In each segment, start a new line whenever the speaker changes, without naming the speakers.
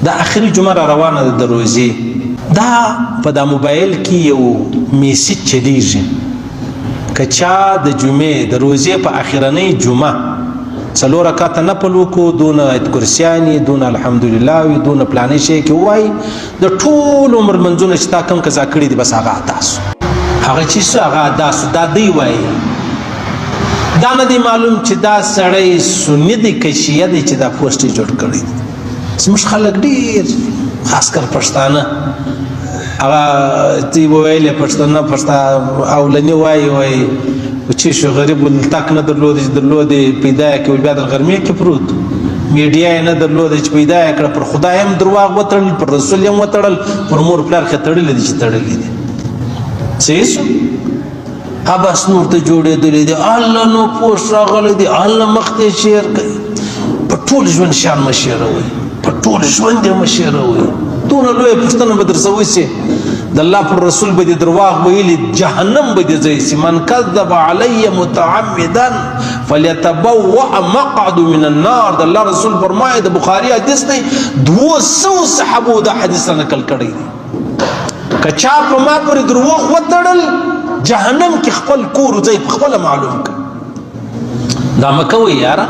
دا اخري جمعه را روانه ده د روزې. دا په دا موبایل کې یو میسج چلیږي، که چا د جمعې د روزې په اخرنۍ جمعه څلور رکعاته نفل وکړو، دونه آیت کرسیانې، دونه الحمدلله وي، دونه پلانې شی کې ووایي، د ټول عمر منځونه چې تا کوم قضا کړي دي بس هغه ادا سو. هغه چې څه هغه ادا سو. دا دی وایي، دا نه دی معلوم چې دا سړی سني دی که شیعه دی چې دا پوسټ یې جوړ کړی دی. زموږ خلک ډېر، خاص کر پښتانه، هغه دی ویلې پښتانه پښتا اولني وایي، وایي چې شو غریب تک نه درلود، چې درلود پیدا یې کړ، بیا د غرمې کې پروت، میډیا یې نه درلود چې پیدا یې کړه، پر خدای هم درواغ وتړل، پر رسول یې هم وتړل، پر مور پلار خې تړلې دي چې تړلې دي. صحیح شو؟ بس نور ته جوړېدلې دي، الله نو پوسټ راغلی دی، الله مخ ته شعر کوي. په ټول ژوند شان مه شعروئ، په ټول ژوند یې مه شعروئ. دونه لویه پوښتنه به درڅه وشي، د الله پر رسول به دې درواغ ویلي، جهنم به دې ځای سي. من کذب علی متعمدا فلیتبوأ مقعد من النار. د الله رسول فرمایي، د بخاري حدیث دی، 200 صحابو دا حدیث نقل کړی دی، که چا په ما پورې دروغ وتړل، جهنم کې خپل کور ځای په خپله معلوم کړ. دا مه کوئ یاره،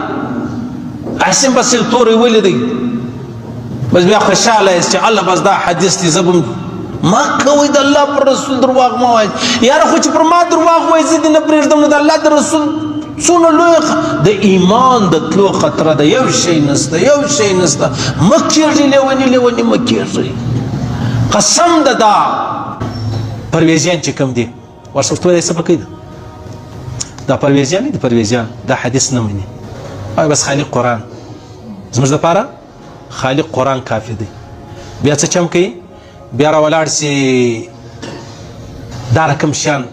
هسې بس یو توری ولیدی، بس بیا خوشحاله یاست چې الله بس دا حدیث دی، زه به ما کوئ. د الله پر رسول درواغ مه وایئ یاره. خو چې پر ما درواغ وایي، زه دې نه پرېږدم. نو د الله د رسول څونه لوی د ایمان د تلو خطره ده. یو شی نشته، یو شی نشته. مه کېږئ لیوني، لیوني مه کېږئ. قسم ده دا پرویزیان چې کوم دي ورسره څه پکې ده، دا پرویزیان دي، پرویزیان دا حدیث نه مني، وایي بس خالي قرآن زموږ دپاره، خالي قرآن کافي دی. بیا څه چم کوي؟ بیا را ولاړ سي، دا رقم شیان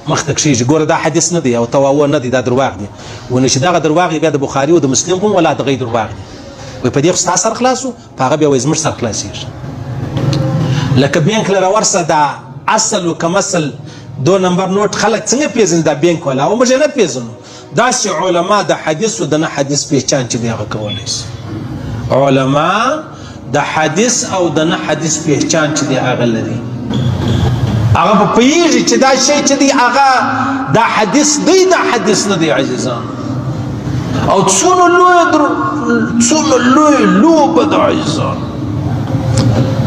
مخ ته کښېږي. ګوره دا حدیث نه دی او تواوه نه دی، دا درواغ دي. ونه چې دغه درواغ بیا د بخاري او د مسلم هم ولا دغه درواغ دي. وایي په دې خو ستا سر خلاص و، په هغه بیا وایي زموږ سر خلاصېږي. لکه بینک له راورسه، دا اصل و کم اصل دو نمبر نوټ خلک څنګه پېژني؟ دا بینک والا او موږ یې نه پېژنو. داسې علما د حدیث او د نه حدیث پهچان چې دی هغه کولی شي. علما د حدیث او د نه حدیث پهچان چې دی هغه لري، هغه په پوهېږي چې دا شی چې دی هغه دا حدیث دی، دا حدیث نه دی. عزیزان، او څونه لوی څونه لوی لوبه ده عزیزان،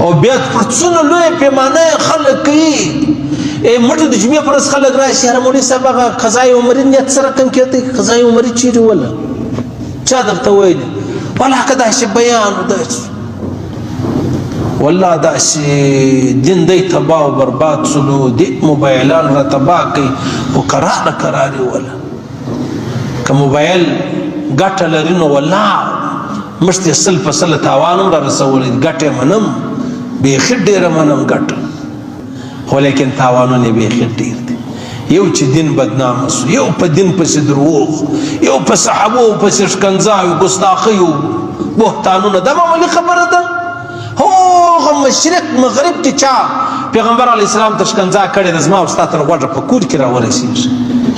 او بیا پر څونه لویه پیمانه خلک کوي. ای موږ د جمعې پر ورځ خلک راشي، یاره مولوي صاحب هغه قضای عمري نیت څه رقم کېږي؟ قضای عمري چېرې وله؟ چا درته ویلي؟ والله که داسې بیان و داسې، والله داسې دین دی تباه او برباد سولو، دې موبایلان را تباه کوي، خو کراره کرارې وله. که موبایل ګټه لري نو والله موږ ته 100% تاوان هم را رسولی. ګټه یې منم، بیخي ډېره منم ګټه، خو لیکن تاوانونه یې بیخي ډېر دي. یو چې دین بدنام سو، یو په دین پسې دروغ، یو په صحابو پسې ښکنځاوې، ګستاخیو، بهتانونه، دا معمولي خبره ده؟ هغه مشرق مغرب کې چا پیغمبر علیه السلام ته ښکنځا کړې ده، زما او ستا تر غوږه په کور کې راورسېږي.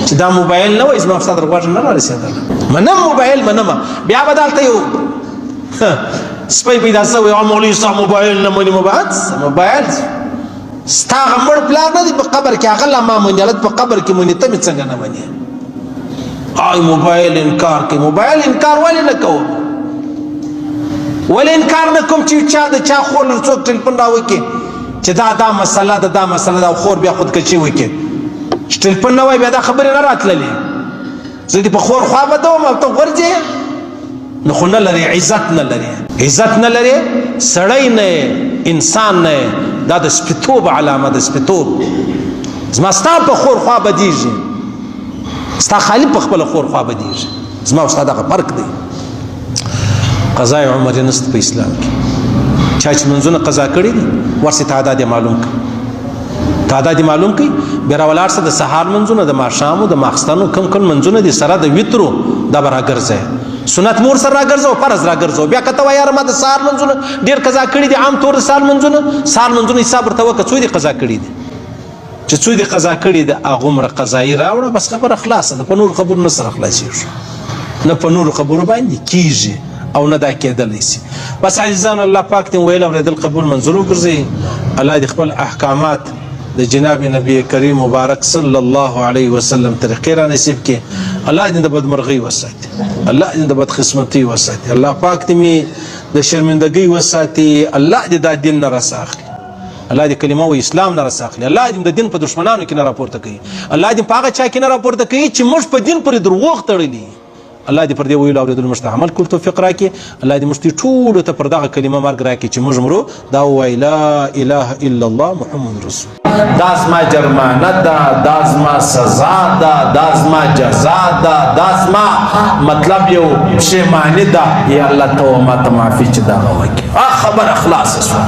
چې دا موبایل نه وای، زما او ستا تر غوږه نه رارسېدله. منم موبایل منم، بیا به دلته یو سپی پیدا سوی، او مولوي صاحب موبایل نه مني. موبایل موبایل ستا هغه مړ پلار نه دی په قبر کې، هغه لا ما مني، هلته په قبر کې مني، ته مې څنګه نه منې؟ آی موبایل انکار کوي. موبایل انکار ولې نه کوم؟ ولې انکار نه کوم چې چا د چا خور له څوک ټلیفون راوکړي چې دا دا مسله ده، دا مسله ده، خور بیا خودکشي وکړي؟ چې ټلیفون نه وای بیا دا خبرې نه راتللې. زه دې په خور خوا بدوم او ته غورځې، نو خو نه لرې عزت، نه لرې عزت، نه لرې سړی، نه انسان نه. دا د سپیتوب علامه ده، سپیتوب. زما ستا په خور خوا بدیږي، ستا خالي په خپله خور خوا بدیږي، زما او ستا دغه فرق دی. قضای عمر نست په اسلام کې. چا چې منځونه قضا کړي دي، ورسې تعداد یې معلوم کړي، تعداد یې معلوم کړي، بیا راولاړ سه، د سهار منځونه، د ماښامو، د ماخستنو کم کم منځونه دي سره د وترو، دا به راګرځي. سنت مور سره راګرځو، فرض راګرځو. بیا کته وایي یاره ما د سهار منځونه ډېر قضا کړي دي، عام طور د سهار منځونه، سهار منځونه حساب ورته وکړه، څو دي قضا کړي دي؟ چې څو دي قضا کړي دي، هغومره قضایي راوړه، بس خبره خلاصه ده. په نورو خبرو نه سره خلاصېږي، نه په نورو خبرو باندې کېږي. او نه دا کېدلی شي. بس عزیزان، الله پاک دې ویل اورېدل قبول منظور وګرځي. الله دې خپل احکامات د جناب نبی کریم مبارک صلی الله علیه وسلم طریقې را نصیب کړي. الله دې د بدمرغۍ وساتي، الله دې د بدقسمتۍ وساتي، الله پاک دې می د شرمندګۍ وساتي. الله دې دا دین نه راساخلي، الله دې کلمه او اسلام نه راساخلي، الله دې د دین په دشمنانو کې نه راپورته کوي، الله دې په هغه چا کې نه راپورته کوي چې موږ په دین پورې دروغ تړلي. الله دې پر دې ویلو اورېدلو موږ ته عمل کول توفیق راکړي. الله دې موږ ته ټولو ته پر دغه کلمه مرګ راکړي چې موږ مرو دا ووایي لا اله الا الله محمد رسول. دا زما جرمانه ده، دا زما سزا ده، دا زما جزا ده، دا زما مطلب یو پښیماني ده. یا الله ته ما ته معافي چې دغه وکړي. خبره خلاصه شوه.